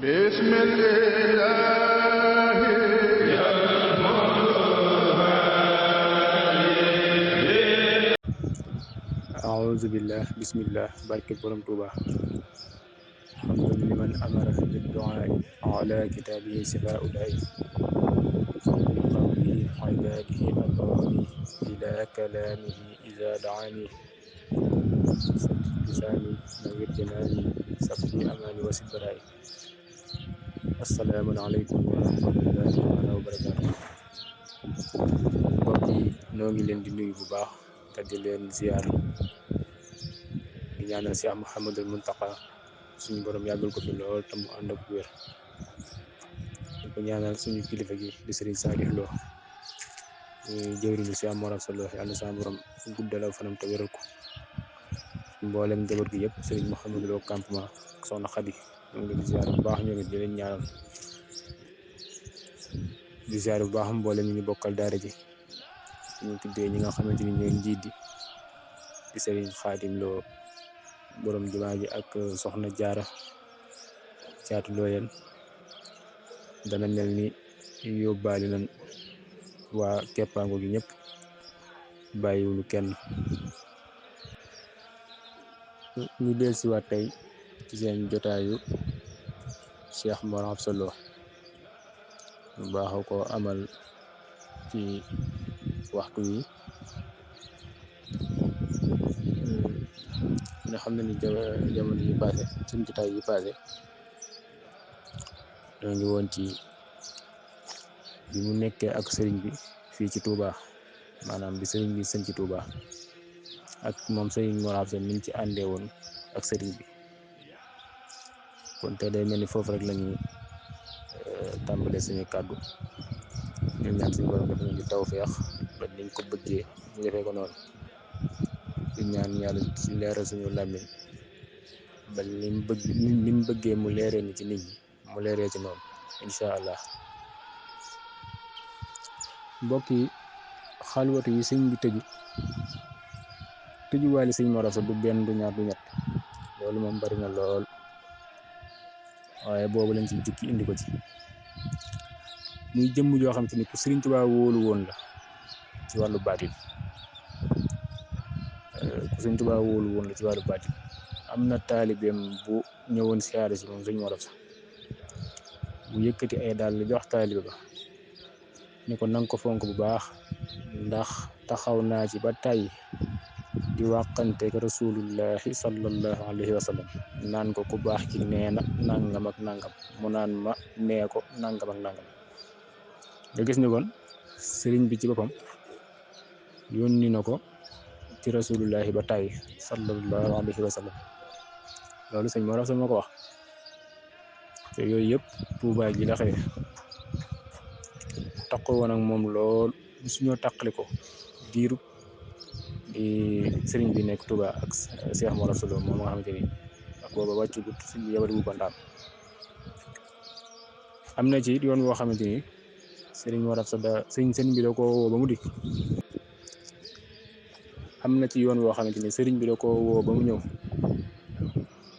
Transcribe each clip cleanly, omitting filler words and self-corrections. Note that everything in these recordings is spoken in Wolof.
بسم الإله أعوذ بالله بسم الله barke borom Tuuba hamdan liman amara بالدعاء على كتابه شفاء داء بقوله عباده أطاني إلى كلامه إذا دعاني سدد لساني نوّر جناني سقي أماني وسد برائي السلام عليكم ورحمة الله تعالى وبركاته mbokk yi noo ngi leen di nuyu bu baax te di leen ziar di ñaanal Cheikh Mouhamadul Mountakha suñu borom yàggal ko fi lool te mu ànd ak wér di ko ñaanal suñu kilifa gi di Serigne Saliou Lo jëwriñu Cheikh Mor Absa Lo yàlla sama borom guddal aw fanam te wéral ko mboolem njaboot gi yëpp Serigne Mouhamadou Lo campement ak soxna Khady ñoo ngi leen di ziar bu baax ñoom it di leen ñaanal di ziar bu baax mboolem ñu bokkal daara ji ñu tuddee ñi nga xamante ni ñooy njiit di Serigne Khadim Lo borom jumaa ji ak soxna Jaara caatu looyeen dana mel ni yóbbaale nañ waa keppaango gi ñëpp bàyyiwuñu kenn ñu del si waat tey ci seen jotaayu Cheikh Mor Absa Lo ñu baaxoo ko amal ci waxtu wi nga xam ne ni jamono yi passé suñ jotaay yi passé ñoo ngi woon ci bi mu nekkee ak sëriñ bi fii ci Touba maanaam bi sëriñ bi sëñ ci Touba ak moom sëriñ Mor Absa ni mu ci àndee woon ak sëriñ bi kon te day mel ni foofu rek lañuy tàmbalee suñu kàddu ñu ñaan suñu borom def nañu tawfeex ba niñ ko bëggee ñu defee ko noonu di ñaan yàlla ci leeral suñu làmmiñ ba ni mu bëggee mu leeree ni ci nit ñi mu leeree ci noonu incha allah mbokk yi xalwatu yi sëñ bi tëjuwaale sëñ Mor Absa du benn du ñaar du ñett loolu moom bari na lool waaye boobu lañ ci jukki indi ko ci muy jëmm joo xam te ni ku Sëriñ Tuubaa wóolu woon la ci wàllu baatin ci wàllu baatin am na taalibeem bu ñëwoon siyaare si moom sëñ Mor Absa bu yëkkati ay daal la jox taalibe ba ni ko nanga ko fonk bu baax ndax taxaw naa ci ba tàyyi di wàqanteeg rasulullahi sallallahu alayhi wa sallam naan ko ku baax ki nee na nangam ak nangam mu naan ma nee ko nangam ak nangam nga gis ni kon sëriñ bi ci boppam yónni na ko ci rasulullahi ba tàyyi sallallahu alayhi wa sallam loolu sëñ Mor Absa moo ko wax te yooyu yëpp Tuubaa ji la xëy taqoo woon ak moom lool suñoo taqali ko diiru di sëriñ bi nekk Touba ak Cheikh Mor Absa Lo moom nga xamante ni ak booba wàccu gut sëñ bi yabal bu ko ndaam am na ci yoon woo xamante ni sëriñ Mor Absa sëriñ bi da ko woo ba mu dikk am na ci yoon woo xamante ni sëriñ bi da ko woo ba mu ñëw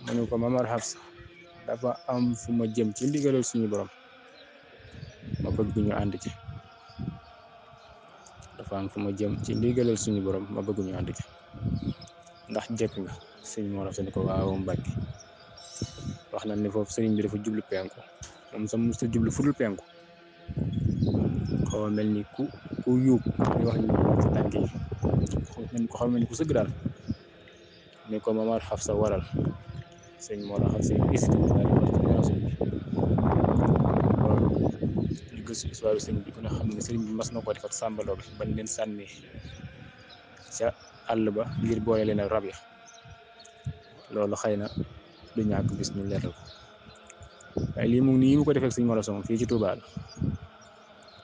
mu ne ko Mamar Absa dafa am fu ma jëm ci ndigalal suñu borom ma bëgg ñu ànd ci ndax jekk nga sëñ Mor Absa ni ko waaw Mbàkke wax na ne foofu sëriñ bi dafa jublu penku moom sax mos a jublu fudul penku xaw a mel ni ku yuub di wax ñu ci tànk yi xaw mel ni ku sëgg daal ni ko Mamar Absa waral sëñ Mor Absa isiti daal di war ci ginnaaw sëñ bi loolu ñu gëstu histoire sëñ bi ku ne xam ne sëriñ bi mas na ko def ak sàmbaloo bi bañ leen sànni ca àll ba ngir boole leen ak rab ya loolu xëy na du ñàkk bis ñu leeral ko waaye lii mu nii mu ko defee ak sëñ Mor Absa moom fii ci Touba la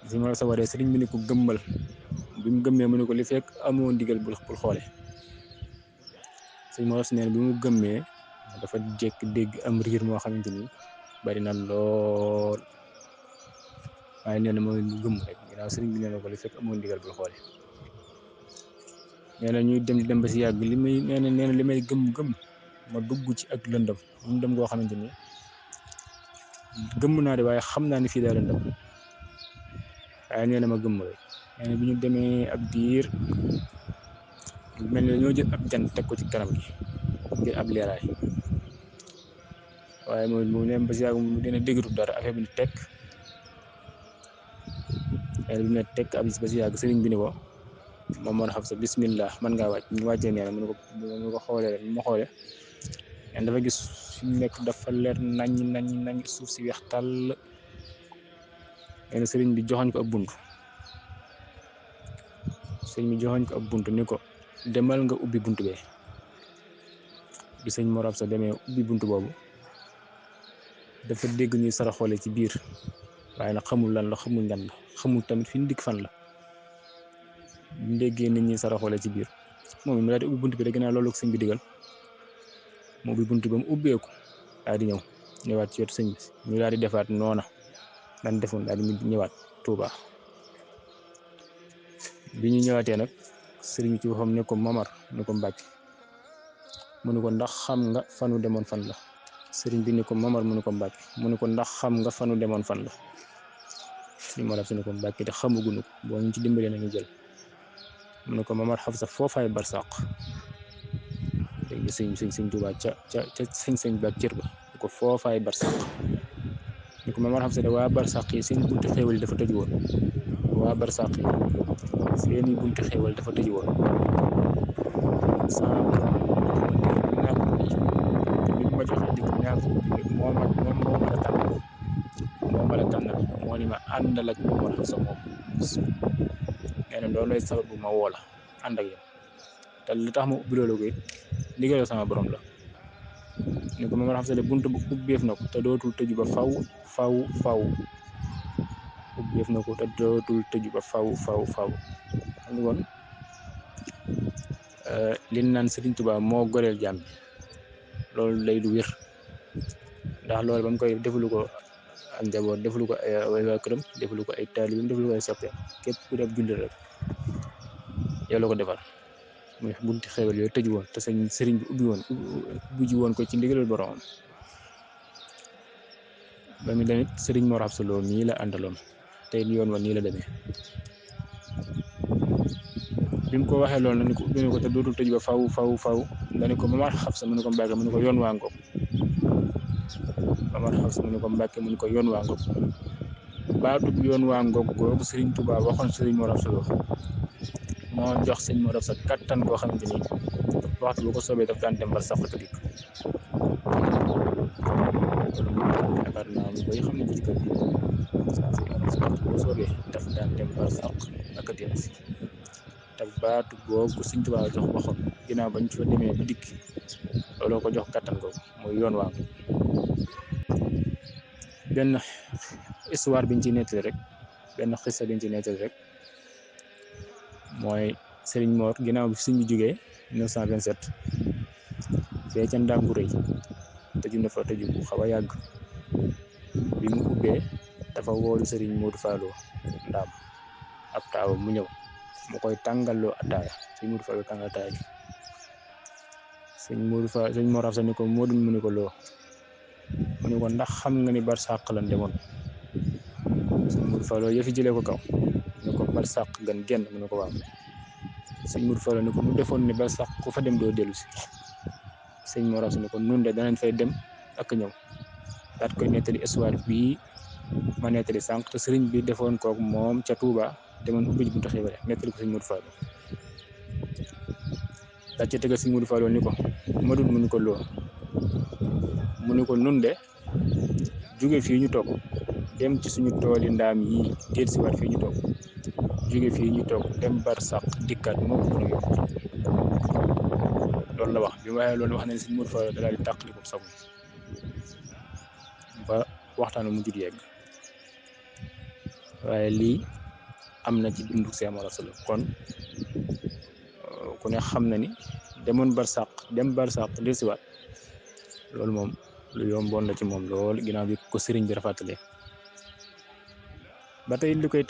sëñ Mor Absa waree sëriñ bi ni ko gëmmal bi mu gëmmee mu ne ko li fekk amoo ndigal bul xoole sëñ Mor Absa neen bi mu gëmmee dafa jekk dégg am riir moo xamante ni bari na lool waaye nee na mooy mu gëmm rek ginnaaw sëriñ bi nee na ko li fekk amoo ndigal bul xoole nee na ñuy dem ba si yàgg li may gëm ma dugg ci ak lëndëm goo xamante ni gëmm naa de waaye xam naa ni fii daa lëndëm waaye nee na ma gëmm rek. nee na bi ñu demee ab diir mel ni dañoo jël ab jant teg ko ci kanam gi ngir ab leeraay waaye mu ne ba si yàgg mu dina déggatu dara affaire bi ni tekk. nee na bi ne tekk ab ba si yàgg sëriñ bi ni ko Mamadou Hafsa bismillah man ngaa wàcc ñu wàccee nee na mu ne ko xoolee rek ma xoolee nee dafa gis fi mu nekk dafa leer nañ suuf si weex tàll. nee na sëriñ bi joxoñ ko ab bunt ni ko demal nga ubbi bunt bee. bi sëñ Mor Absa demee ubbi bunt boobu dafa dégg ñuy saraxoole ci biir waaye nag xamul lan la xamul ñan la xamul tamit fi ñu dikk fan la. bu déggee nit ñi saraxoole ci biir moom mu daal di ubbi bunt bi rek ginnaaw loolu ko sëñ bi digal mu ubbi bunt ba mu ubbeeku daal di ñëwaat ci wetu sëñ bi ñu daal di defaat noona lan defoon daal di ñëwaat Touba. bi ñu ñëwaatee nag sëriñ ci waxam ne ko Mamar ne ko Mbàkke mu ne ko ndax xam nga fanu demoon fan la. sëriñ bi ni ko Mamar mu ne ko Mbàkke mu ne ko ndax xam nga fanu demoon fan la. sëñ Mor Absa ne ko Mbàkke te xamaguñu ko boo ñu ci dimbalee nañu jël. mu ne ko Mamar Hafsa foofaay barsàq léegi sëñ Tuubaa ca sëñ ba cër ba ni ko foofaay barsàq ni ko Mamar Hafsa de waa barsàq yi seen bunti xéewal yi dafa tëju woon. waa barsàq yi seeni bunti xéewal dafa tëju woon. sama borom naa ko ubbi te bi ma joxe ndig naa ko ubbi moo ma la tànnal moo ni ma àndal ak Mamar Hafsa moom. nee na loolooy sabab bu ma woo la ànd ak yow te li tax ma ubbi loolu ko it ndigaloo sama borom la. ni ko Mamar Hafsa de bunt bu ubbeef na ko te dootul tëju ba faw ubbeef na ko te dootul tëju ba faw xam nga kon liñ naan Sëriñ Tuubaa moo goreel jàmm bi loolu lay lu wér ndax loolu ba mu koy defalu ko ak njaboot defalu ko ay waa këram defalu ko ay taalibam defalu ko ay soppeem képp ku def julli rek yow la ko defal muy bunti xewal yooyu tëju woon te sëriñ bi ubbi ji woon ko ci ndigalal boromam. ba mu demit sëriñ Mor Absa Lo mii la àndaloon te yoon wa nii la demee. bi mu ko waxee loolu nag ni ko ubbi na ko te dootul tëju ba faw nga ne ko Mamar Hafsa mu ne ko Mbàkke mu ne ko yoon waa ngoog. Mamar Hafsa mu ne ko Mbàkke mu ne ko yoon waa ngoog. baatub yoon waa ngoog googu sëriñ Tuubaa waxoon sëriñ Mor Absa Lo moo jox sëñ Mor Absa kattan koo xamante ni waxtu bu ko soobee daf daan dem ba sax ak dikk. yaakaar naa ñu koy xam ne ci kër gi sëñ Mor Absa waxtu bu ko soobee daf daan dem ba sax ak dina si te baatu boobu sëñ Tuubaa jox waxoon ginnaaw bañ fa demee ba dikk looloo ko jox kattan kooku muy yoon waa ngoog. benn histoire biñ ci nettali rek benn xissa biñ ci nettali rek mooy sëriñ Mor ginnaaw bi sëñ bi jógee 1927 fee ca Ndaam gu rëy tëju na fa tëju bu xaw a yàgg. bi mu ubbee dafa woolu sëriñ Modou Fallo Ndaam ab taaw mu ñëw mu koy tàngalloo ataaya sëñ Modou Fallo tàngal ataaya gi sëñ Mor Absa ni ko Modou mu ni ko loo mu ni ko ndax xam nga ni barsàq lan demoon. sëñ Modou Fallo yëfi jëlee ko kaw ni ko barsàq gan genn mu ne ko waaw. sëñ Modou Fallo ni ko nu defoon ni barsàq ku fa dem doo dellu si. sëñ Mor Absa ni ko nun de danañ fay dem ak ñëw daat koy nettali histoire bii ma nettali sànq te sëriñ bi defoon kook moom ca Touba demoon ubbi ji buntu xéewale nettali ko sëñ Modou Fallo daal ca tegal sëñ Modou Fallo ni ko madul mu ni ko loo mu ni ko nun de jóge fii ñu toog dem ci suñu tooli ndaam yii del si waat fii ñu toog jóge fii ñu toog dem barsàq dikkaat moo ko gën a yomb loolu la wax. bi ma waxee loolu wax nañ sëñ Modou Fallo daal di tàqali ko sago ba waxtaan mu jur yegg waaye lii am na ci dundu Sëñ Mor Absa Lo kon ku ne xam na ni dem barsàq dellusiwaat loolu moom lu yomboon la ci moom lool ginnaaw bi ko sëriñ bi rafetalee. ba tey li koy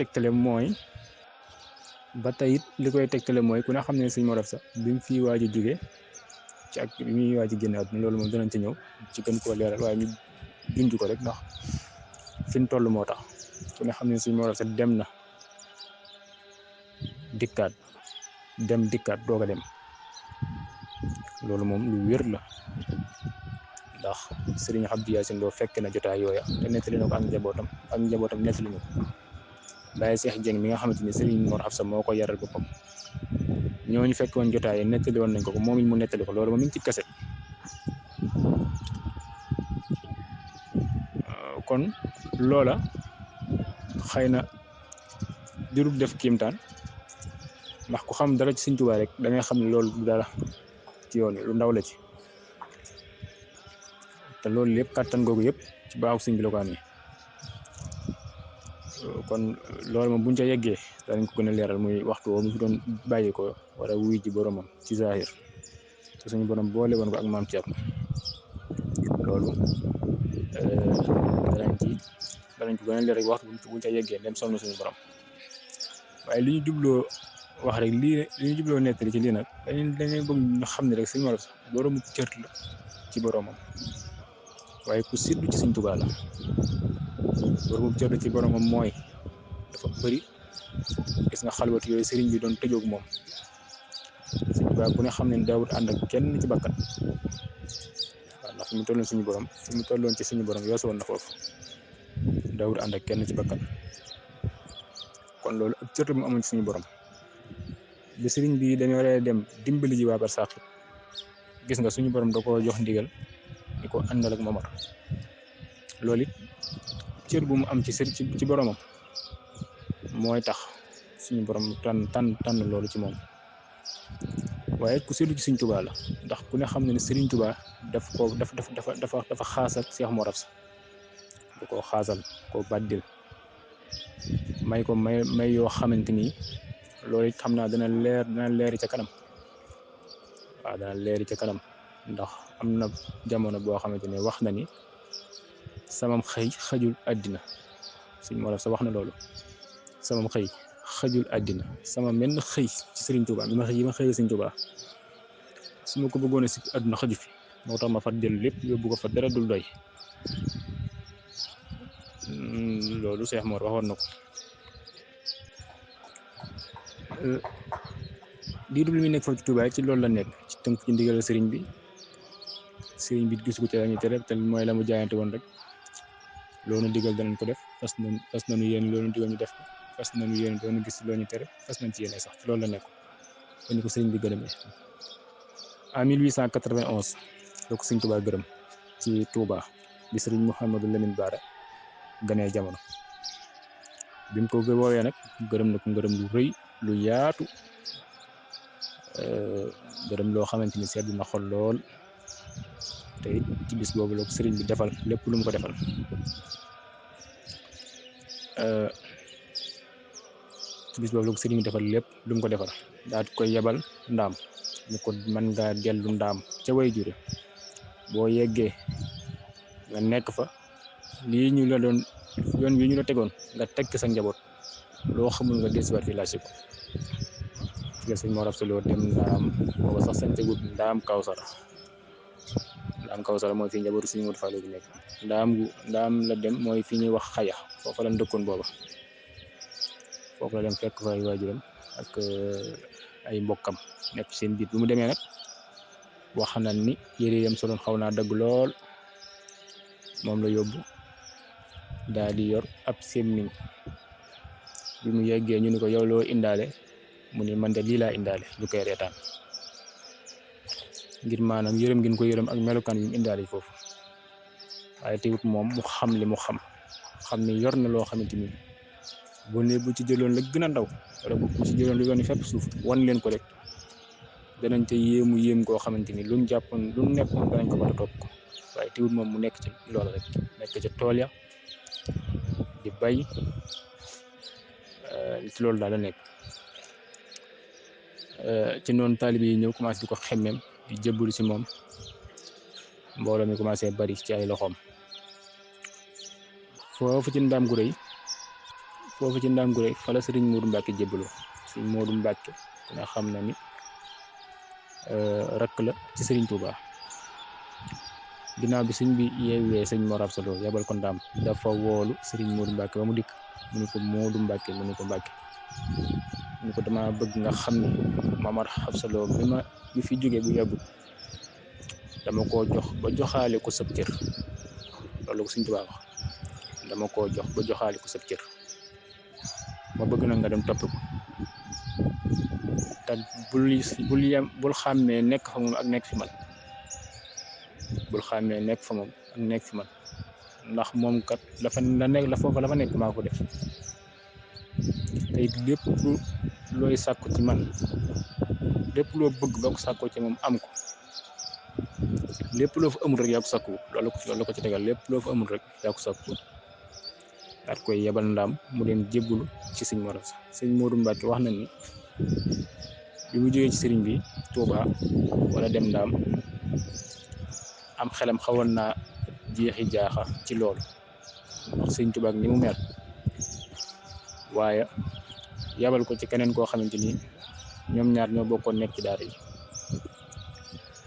tegtale mooy ku ne xam ne Sëñ Mor Absa bi mu fii waaj a jóge ci ak bi muy waaj a génn àdduna loolu moom danañ ci ñëw ci gën koo leeral waaye ñu junj ko rek ndax fi ñu toll moo tax ku ne xam ne Sëriñ Mor Anta Sali dem na dikkaat dem dikkaat doog a dem loolu moom lu wér la ndax sëriñ Abdou Yacine Lo fekk na jotaay yooya te nettali na ko ak njabootam nettali na ko Baye Cheikh Dieng mi nga xamante ni sëriñ Mor Absa moo ko yaral boppam ñooñu fekk woon jotaay nettali woon nañ ko moom it mu nettali ko loolu moom mi ngi ci kaset kon loola xëy na jurul def kiimtaan ndax ku xam dara ci Sëriñ Tuubaa rek da ngay xam ne loolu du dara ci yoon lu ndaw la ci te loolu lépp kàttan googu yëpp ci baaxu sëñ bi la ko amee kon loolu moom buñ ca yeggee danañ ko gën a leeral muy waxtu woo mu fi doon bàyyi ko war a wuy ji boromam ci zahir te suñu borom boole woon ko ak maam Thierno loolu danañ ko gën a leeral waxtu buñ ca yeggee dem sonn suñu borom waaye li ñu jubloo wax rek li ñu jubloo nettali ci lii nag dañuy bëgg ñu xam ne rek Sëñ Mor Anta boroomu cër la ci boromam waaye ku siddu ci Sëñ Tuubaa la boroomu cër la ci boromam mooy dafa bëri gis nga xalwatu yooyu sëriñ bi doon tëjoog moom Sëñ Tuubaa ku ne xam ne daawut ànd ak kenn ci bakkan waaw ndax fi mu tolloon suñu borom fi mu tolloon ci suñu borom yoosu woon na foofu daawut ànd ak kenn ci bakkan kon loolu ak cër mu amoon ci suñu borom bi sëriñ bi dañoo waree dem dimbali ji waa barsàq gis nga suñu borom da ko jox ndigal di ko àndal ak Momar loolu it cër bu mu am ci boromam mooy tax suñu borom tànn loolu ci moom waaye ku seddu ci Sëriñ Tuubaa la ndax ku ne xam ne ne Sëriñ Tuubaa dafa xaasal Cheikh Mor Absa da koo xaasal koo bàddil may ko may yoo xamante ni loolu it xam naa dana leeri ca kanam waaw dana leeri ca kanam ndax am na jamono boo xamante ne wax na ni samam xëy xajul àddina Sëriñ Mor Absa wax na loolu samam xëy xajul àddina sama menn xëy ci Sëriñ Tuubaa yi ma xëyee Sëriñ Tuubaa su ma ko bëggoon a si àdduna xaju fi moo tax ma fa dellu lépp yóbbu ko fa dara dul doy loolu Cheikh Mor waxoon na ko diiru li muy nekk foofu ci Tuubaa ci loolu la nekk ci tënk ci ndigal sëriñ bi gisu ko ci la ñu tere te mooy la mu jaayante woon rek loolu digal danañ ko def fas nañu yéen loolu digal ñu def ko fas nañu yéen doon gis loo ñu tere fas nañ ci yéene sax ci loolu la nekk ba ni ko sëriñ bi gërëmee en 1891 la ko Sëriñ Tuubaa gërëm ci Touba bi sëriñ Mouhamadou Lamine Bara ganee jamono bi mu ko woowee nag gërëm na ko ngërëm lu rëy lu yaatu gërëm loo xamante ni sedd na xol lool te it ci bis boobu la ko sëriñ bi defal lépp lu mu ko defal ci bis boobu la ko sëriñ bi defal lépp lu mu ko defal daal koy yebal ndaam ñu ko mën ngaa dellu ndaam ca way jure boo yeggee nga nekk fa lii ñu la doon yoon wi ñu la tegoon nga teg sa njaboot loo xamul nga desiwaat fi laaj ko fi la Sëriñ Mor Absa Lo dem ndaam booba sax sañ tegut ndaam Kawsara mooy fii njabootu Sëriñ Modou Fallou bi nekk ndaam la dem mooy fi ñuy wax xaya foofa la dëkkoon booba foofu la dem fekk fa ay waajuram ak ay mbokkam nekk seen biir bi mu demee nag wax na ni yére yam soloon xaw naa dagg lool moom la yóbbu daal di yor ab semmiñ bi mu yeggee ñu ni ko yow loo indaale mu ni man de lii laa indaale ñu koy reetaan ngir maanaam yërëm ngeen ko yërëm ak melokaan yi mu indaale foofu waaye teewut moom mu xam li mu xam ni yor na loo xamante ni bu ne bu ci jëloon la gën a ndaw wala bu ci jëloon lu yoon fépp suuf wan leen ko rek danañ ca yéem koo xamante ni luñ jàppoon luñ nekkoon danañ ko mën a topp ko waaye teewut moom mu nekk ci loolu rek nekk ca tool ya di bay ci loolu daal la nekk ci noonu taalibe yi ñëw commencé di ko xemmeem di jébbalu ci moom mbooloo mi commencé bari ci ay loxoom foofu ci ndaam gu rëy fa la Sëriñ Modou Mbacke jébbaloo Sëriñ Modou Mbacke ku ne xam na ni rakk la ci Sëriñ Touba ginnaaw bi sëñ bi yeewee sëñ Mor Absa Lo yabal ko Ndaam dafa woolu sëriñ Modou Mbacke ba mu dikk mu ni ko Modou Mbacke mu ni ko Mbacke mu ni ko dama bëgg nga xam ni Mamar Absa Lo bi fi jóge bu yàggut dama koo jox ba joxaale ko sëb cër loolu ko sëñ Tuubaa wax dama koo jox ba joxaale ko sëb cër ma bëgg na nga dem topp ko te bul xàmmee nekk fa moom ak nekk fi man bul xàmmee nekk fa moom ak nekk fi man ndax moom kat la foofa la fa nekk maa ko def te it lépp looy sàkku ci man lépp loo bëgg boo ko sàkkoo ci moom am ko lépp loo fa amul rek yaa ko sàkku loolu la ko ci tegal lépp loo fa amul rek yaa ko sàkku daat koy yebal Ndaam mu dem jébbulu ci sëñ Mor Absa sëñ Modou Mbacke wax na ni bi mu jógee ci sëriñ bi Touba wala dem Ndaam am xelam xawoon naa jeexi jaaxa ci loolu ndax sëñ Touba ak ni mu mel waaye yabal ko ci keneen koo xamante ni ñoom ñaar ñoo bokkoon nekk ci daara yi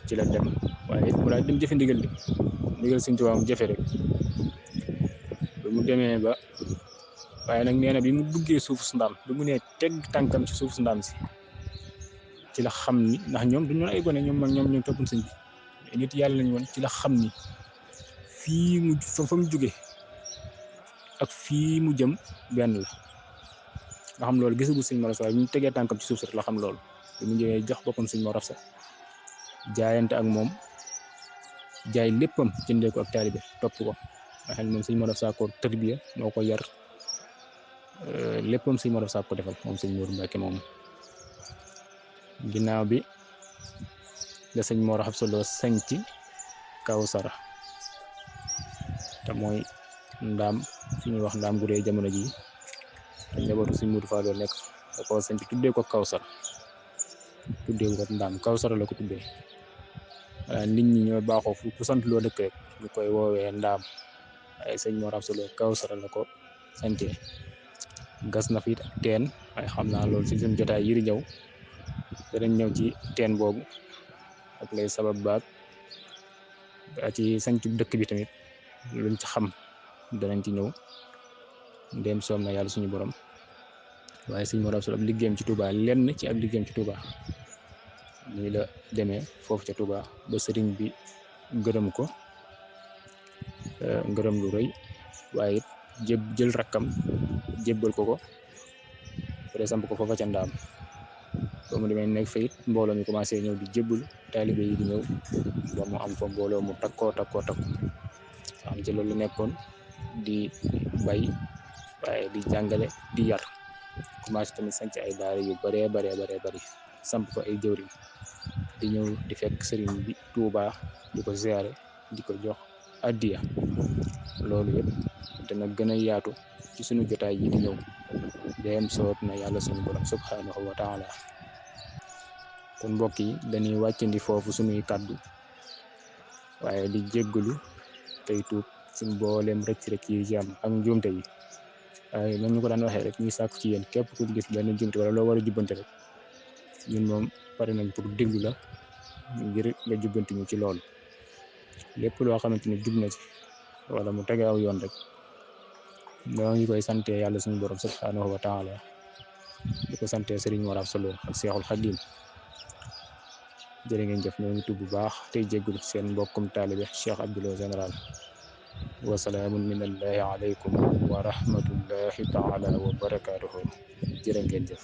ci la dem waaye mu daal dem jëfe ndigal sëñ Touba mu jëfe rek ba mu demee ba waaye nag nee na bi mu duggee suufu su Ndaam bi mu nee teg tànkam ci suufu su Ndaam si ci la xam ni ndax ñoom duñu ay gone ñoom toppul sëñ bi nit yàlla lañu woon ci la xam ni fii mu fa mu jóge ak fii mu jëm benn la nga xam loolu gisagul sëñ Mor Absa waaye bi mu tegee tànkam ci suuf si rek la xam loolu bi mu ñëwee jox boppam sëñ Mor Absa jaayante ak moom jaay léppam jëndee ko ak taalibe topp ko nga xam ne moom sëñ Mor Absa ko tërbiya moo ko yar léppam sëñ Mor Absa ko defal moom sëñ Modou Mbacke moom ginnaaw bi la sëñ Mor Absa Lo sañc Kawsara te mooy Ndaam fi ñuy wax Ndaam gu rëy jamono ji te njabootu sëñ Modou Fallou nekk da ko sañc tuddee ko Kawsara tuddee ko Ndaam Kawsara la ko tuddee nit ñi ñoo baaxoo fu ku sant loo dëkk rek ñu koy woowee Ndaam waaye sëñ Mor Absa Lo Kawsara la ko sañcee gas na fi ak teen waaye xam naa loolu ci suñu jotaay yi di ñëw danañ ñëw ci teen boobu ak lay sabab baag ci sañcu dëkk bi tamit luñ ci xam danañ ci ñëw ndéem soom na yàlla suñu borom waaye sëñ Mor Absa Lo ab liggéeyam ci Touba lenn ci ab liggéeyam ci Touba nii la demee foofu ca Touba ba sëriñ bi gërëm ko ngërëm lu rëy waaye it jël rakkam jébbal ko pare samp ko foofa ca Ndaam ba mu demee nekk fa it mbooloo mi commencé ñëw di jébbalu taalibe yi di ñëw ba mu am fa mbooloo mu takkoo xam ci loolu nekkoon di bay waaye di jàngale di yar commencé tamit sanc ay daara yu baree bari samp ko ay jëwriñ di ñëw di fekk sëriñ bi Touba di ko ziare di ko jox addiya loolu yëpp dana gën a yaatu ci sunu jotaay yi di ñëw dem soot na yàlla suñu borom subhanahu wa taala kon mbokk yi dañuy wàccandi foofu suñuy kàddu waaye di jéggalu tey tuub ci mbooleem rëcc yi ci am ak njuumte yi waaye man ñu ko daan waxee rek ñuy sàkku ci yéen képp ku gis benn njuumte wala loo war a jubbante rek ñun moom pare nañ pour déglu la ngir nga jubbanti ñu ci loolu lépp loo xamante ni jub na ci wala mu tege aw yoon rek ñoo ngi koy sante yàlla suñu borom subhanahu wa taala di ko sante Serigne Mor Absa Lo ak Seexul Xadim jërë ngeen jëf ñoo ngi tudd bu baax tey jéggulu seen mbokkum taalibe Cheikh Abdou Lo général wasalaamun minallahi aleykum wa rahmatullahi taala wa barakaatuhu jërë ngeen jëf